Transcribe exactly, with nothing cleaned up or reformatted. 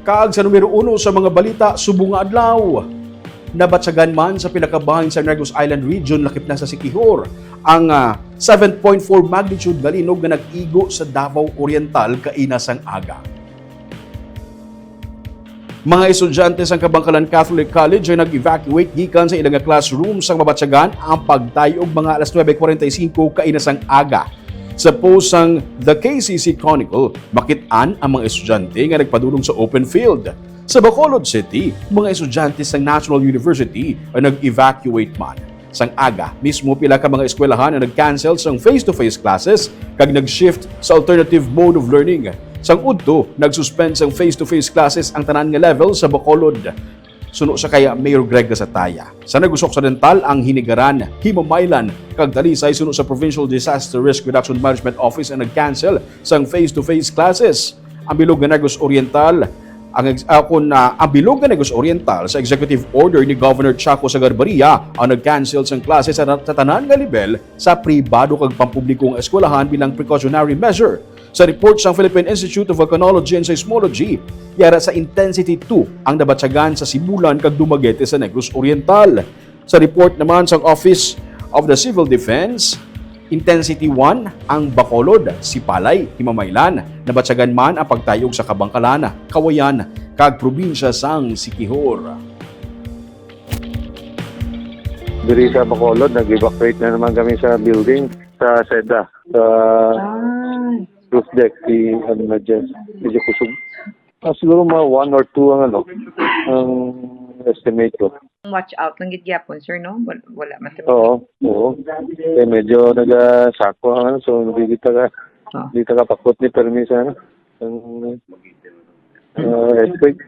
Kag sa numero uno sa mga balita subong nga adlaw, nabatyagan man sa pila ka bahin sa Negros Island Region, lakip na sa Siquijor, ang ah, seven point four magnitude nga linog nga nag-igo sa Davao Oriental kaina sang aga. Mga estudyante sang Kabangkalan Catholic College ang nag-evacuate gikan sa ila nga classroom sang mabatyagan ang pagtayo og mga alas nuebe kwarenta y singko kaina sang aga. Sa post sang The K C C Chronicle, makit-an ang mga estudyante nga nagpadulong sa open field. Sa Bacolod City, mga estudyante sang National University ang nag-evacuate man. Sang aga mismo, pila ka mga eskwelahan ang nag-cancel sang face-to-face classes kag nag-shift sa alternative mode of learning. Sang udto, nag-suspend sang face-to-face classes ang tanan nga level sa Bacolod. Suno sa kay Mayor Greg Gasataya, sa Negros Occidental, ang Hinigaran, Himamaylan, kag Talisay, suno sa Provincial Disaster Risk Reduction Management Office ang nag-cancel sang face-to-face classes. Ang bilog nga Negros Oriental, ang ex-, ah, kun, ah, ang bilog nga Negros Oriental, sa executive order ni Governor Chaco Sagarbaria, ang nag-cancel sang klase sa, sa tanan nga level sa pribado kag pampubliko nga eskwelahan bilang precautionary measure. Sa report sang Philippine Institute of Volcanology and Seismology, yara sa intensity two ang nabatyagan sa Sibulan kag Dumaguete sa Negros Oriental. Sa report naman sang Office of the Civil Defense, intensity one ang Bacolod, Sipalay, Himamaylan. Nabatyagan man ang pagtayog sa Kabangkalan, Kawayan, kag probinsya sang Siquijor. Diri sa Bacolod, nag-evacuate na naman kami sa building sa seda, sa Ah. Roof deck, si, ano na dyan, medyo kusog. Ah, siguro mga one or two ang, ano, ang estimate ko. Watch out lang gid gyapon, sir, no? Wal-, wala man, sir. Oo, oo. Eh, medyo nagasako ang, ano, so hindi kita ka, Oh. hindi ka kapakot ni permi sa, ano, ang, ah, earthquake.